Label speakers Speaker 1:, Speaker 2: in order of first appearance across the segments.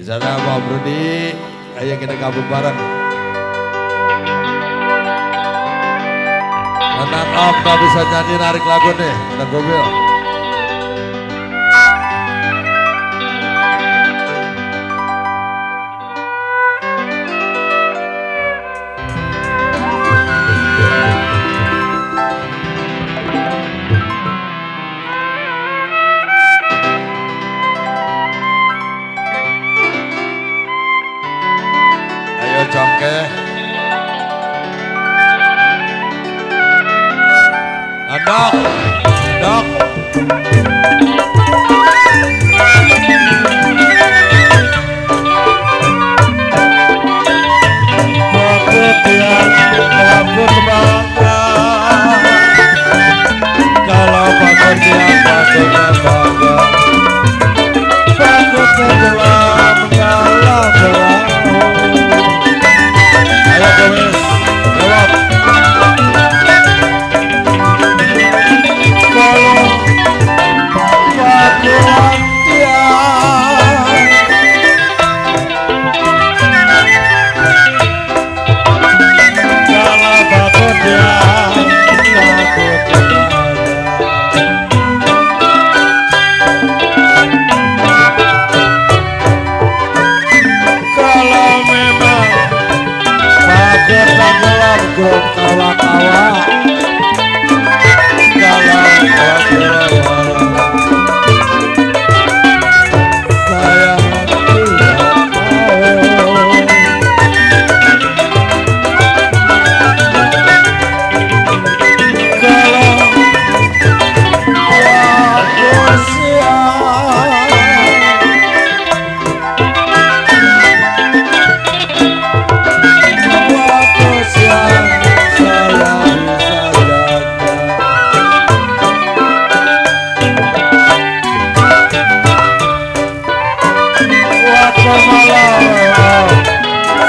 Speaker 1: Di sana Pak Brudi, ayo kita gabung bareng. Anak Om gak bisa nyanyi narik lagu nih, anak Gobil. Ayo congke. Dok, dok. Takut bangga. Kalau takut dia takutnya bangga. Takut tenggelam dalam perahu. Ayo Gomes, jawab. Grup kawa-kawa kalau saya tidak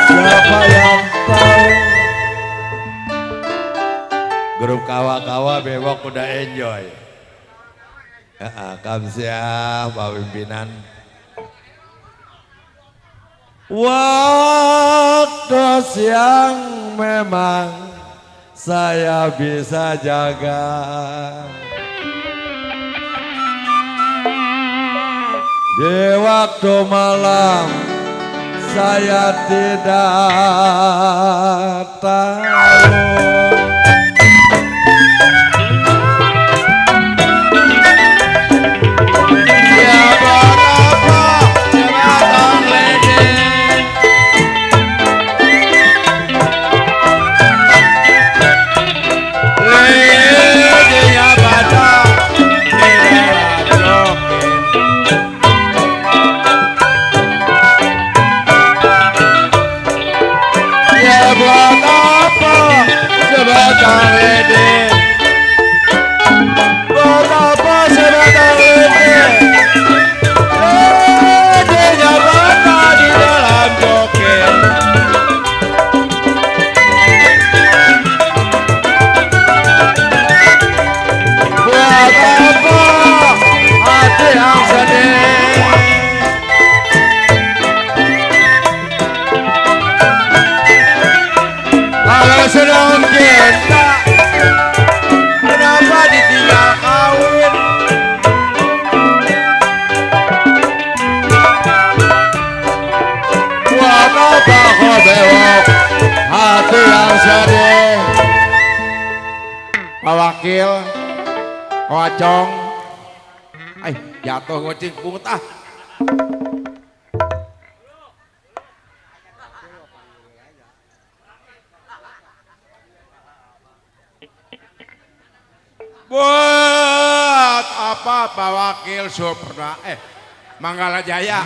Speaker 1: siapa yang tahu. Grup kawa-kawa bewok udah enjoy. Kamsia Pak Pimpinan. Waktu siang memang saya bisa jaga. Di waktu malam saya tidak tahu. Sedang cinta, kenapa ditinggal kawin? Buat apa kau bewok hati yang sedih? Pak Wakil, Kocong, jatuh ngocing pungut ah. Buat apa Pak Wakil Supra Manggala Jaya?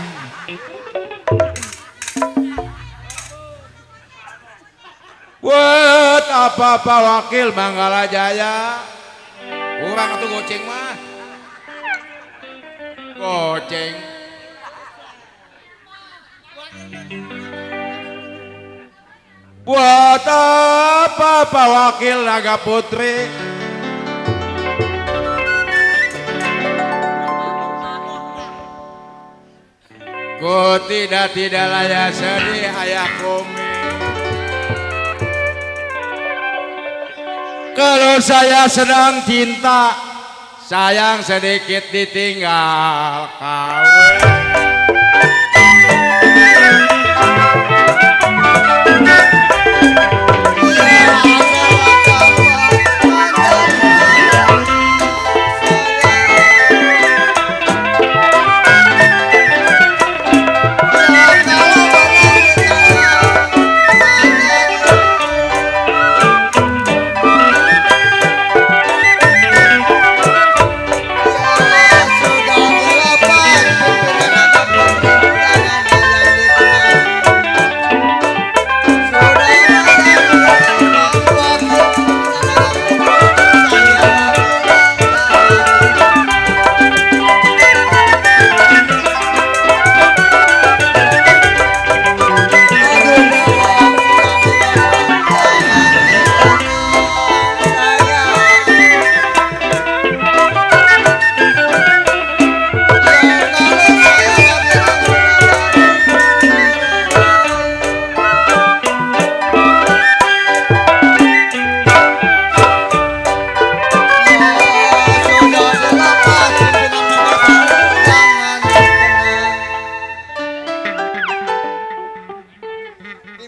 Speaker 1: Buat apa Pak Wakil Manggala Jaya? Kurang tuh goceng mah. Goceng. Buat apa Pak Wakil Naga Putri? Ku tidak layak sedih ayah kumi. Kalau saya sedang cinta, sayang sedikit ditinggal kawin.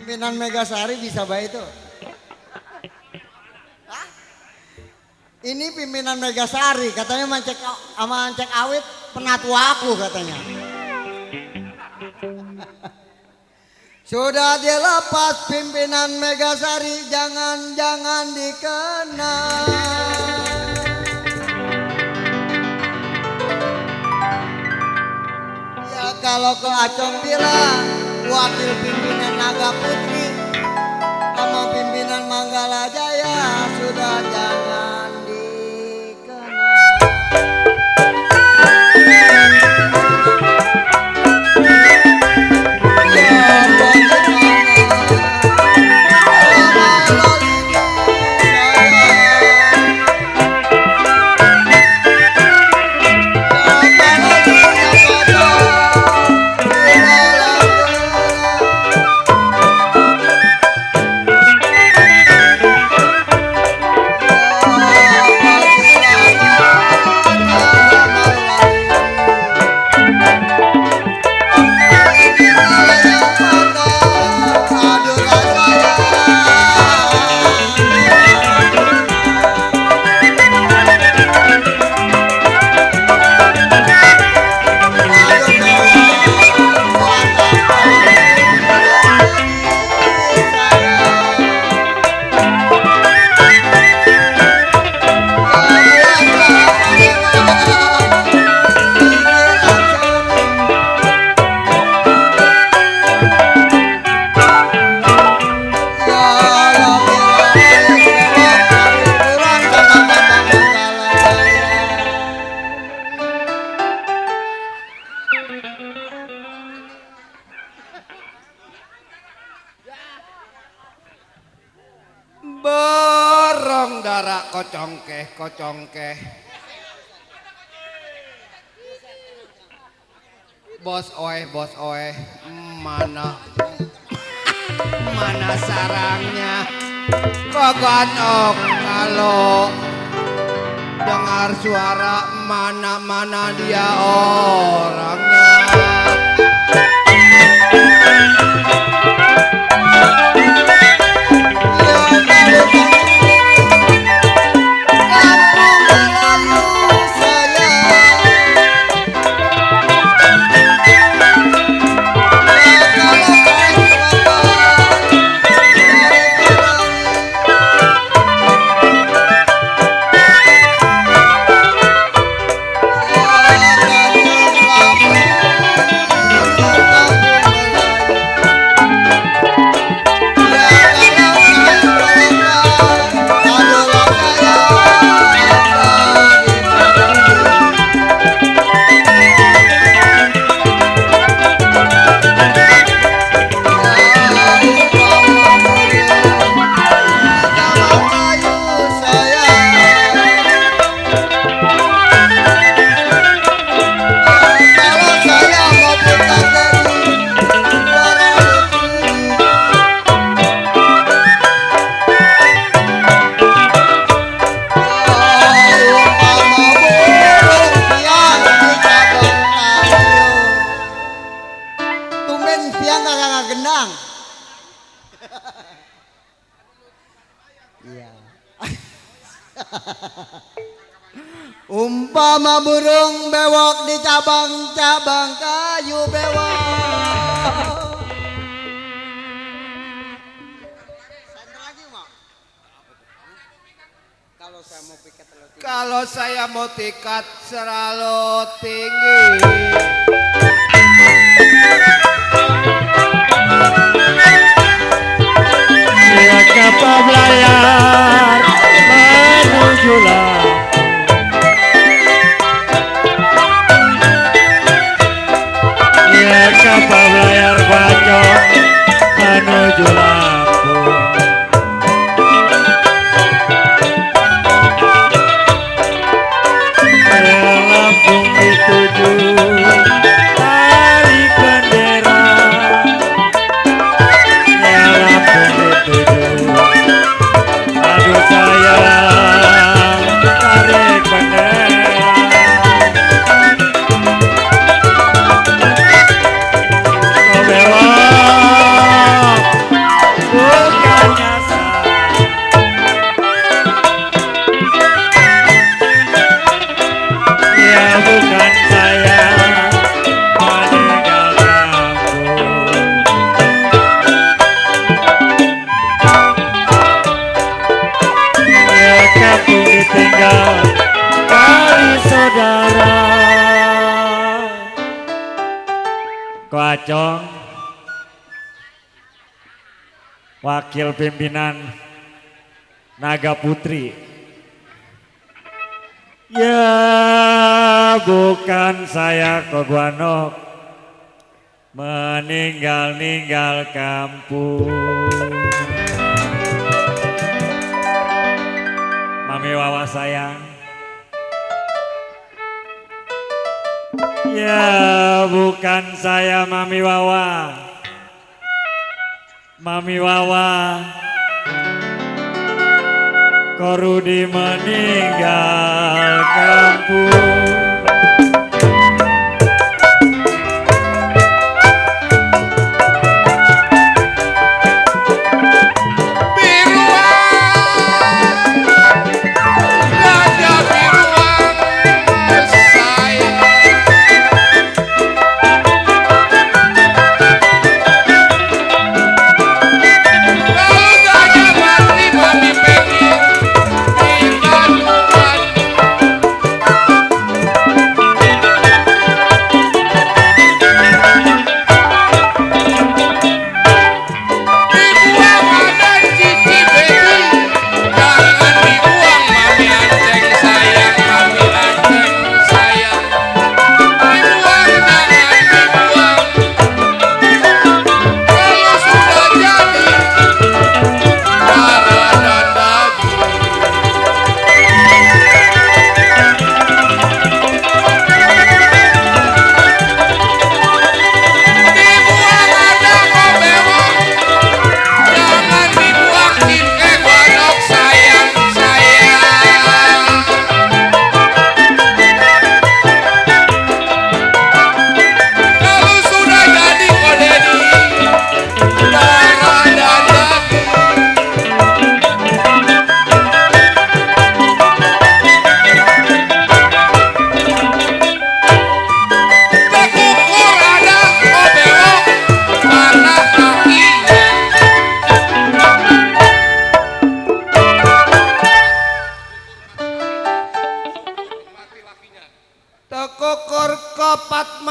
Speaker 2: Pimpinan Megasari bisa baik itu. Hah? Ini pimpinan Megasari katanya cek awit penatua aku katanya. Sudah dilepas pimpinan Megasari, jangan dikenal. Ya kalau ke Acong bilang wakil pimpinan Naga Putri sama pimpinan Manggala Jaya sudah jangan dikenal.
Speaker 1: Borong darah kocongkeh. Bos oe, mana sarangnya? Kogonok kalau dengar suara mana dia orangnya.
Speaker 2: Pin, piang kagak gendang. Iya. Umpama burung bewok di cabang-cabang kayu bewok.
Speaker 1: Kalau saya mau tiket selalu tinggi.
Speaker 3: Ya kapal belayar menuju laut. Ya kapal belayar bacok menuju Lampung. Ya Lampung dituju tali bendera. Ya Lampung dituju aduh sayang tarik bendera. Kau belok bukan nyasar. Ya bukan saya meninggal kampung. Ya kampung ditinggal kali saudara. Ko Acong, wakil pimpinan Naga Putri. Ya bukan saya Koguanok meninggal kampung. Mami Wawa sayang. Ya bukan saya Mami Wawa. Mami Wawa Korudi meninggal kampung.
Speaker 1: Tekukur kopat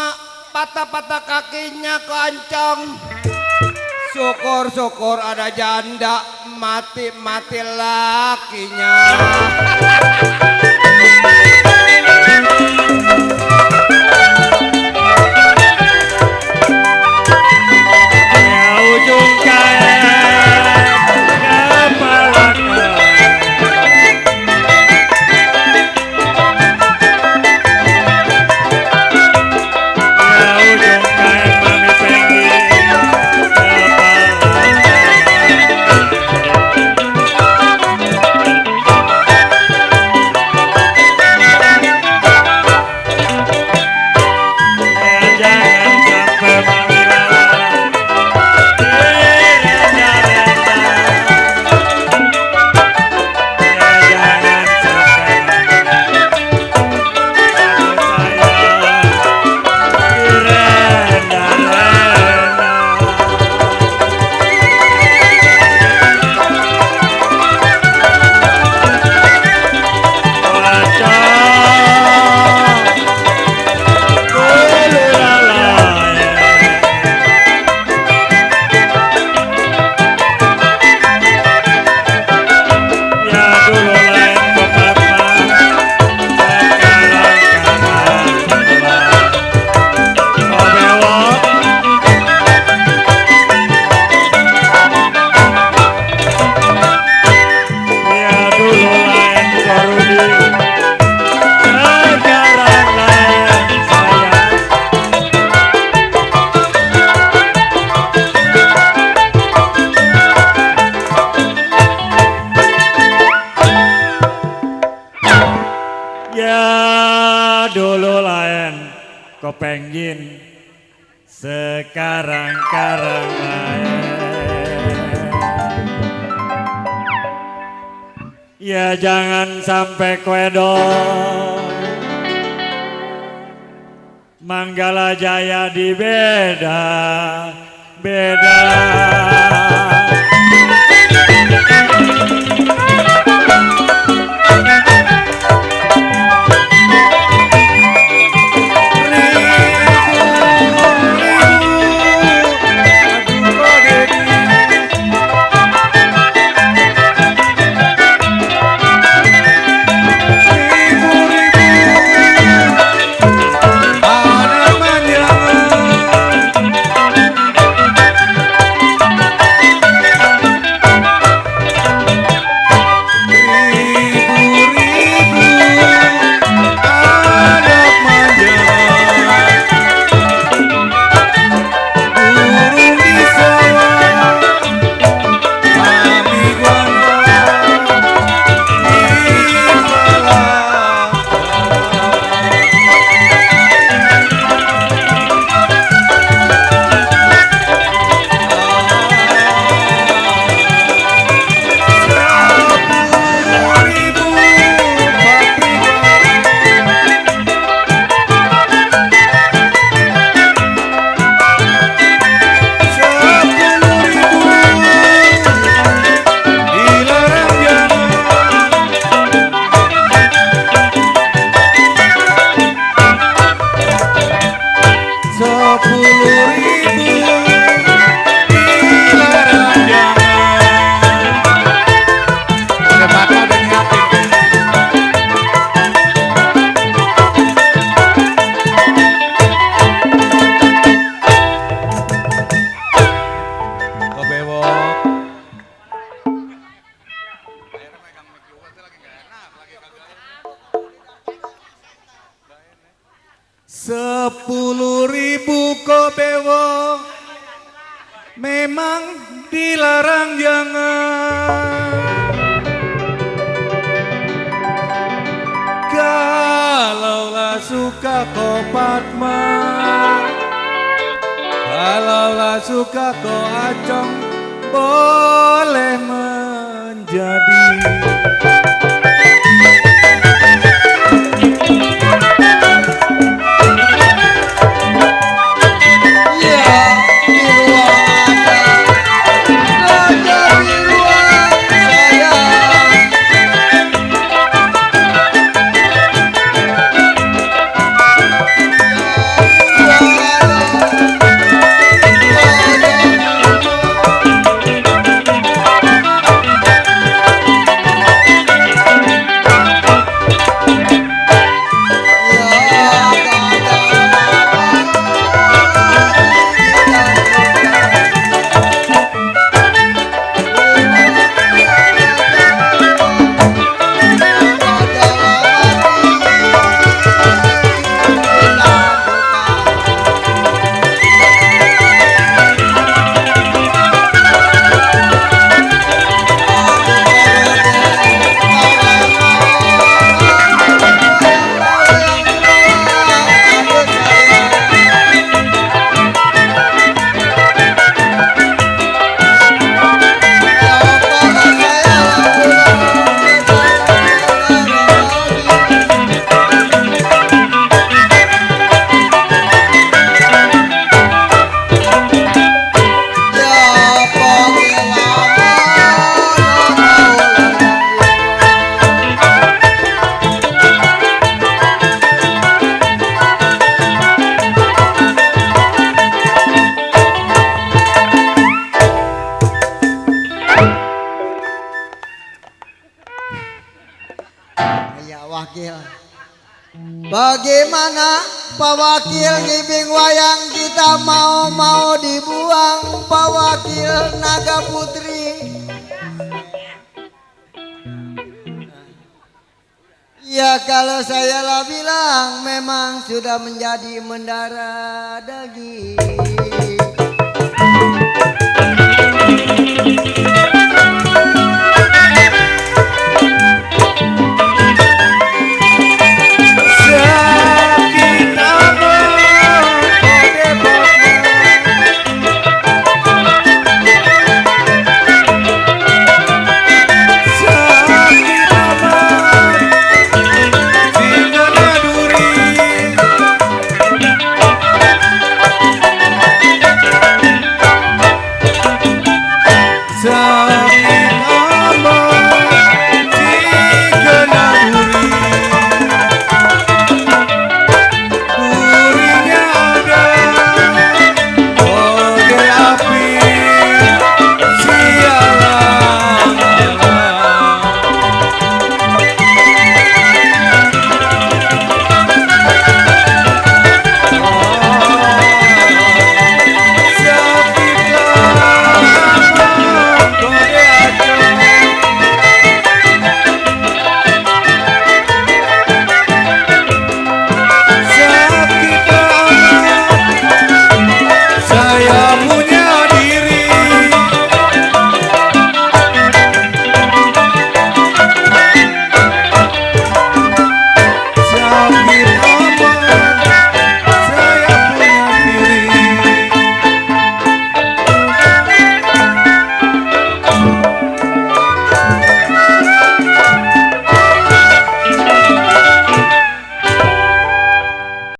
Speaker 1: patah-patah kakinya kencang. Syukur-syukur ada janda mati-mati lakinya.
Speaker 3: Ya ujung kain kepala kau. Ya ujung kain Mami Penggi kepala kau. topeng jin sekarang ya jangan sampai kuedol Manggala Jaya di beda
Speaker 1: Kobewo memang dilarang jangan. Kalaulah suka kau Padma, kalaulah suka kau Acong, boleh menjadi.
Speaker 2: Wakil, bagaimana Pak Wakil ngibing wayang kita mau dibuang Pak Wakil Naga Putri. Ya kalau saya lah bilang memang sudah menjadi mendarah daging.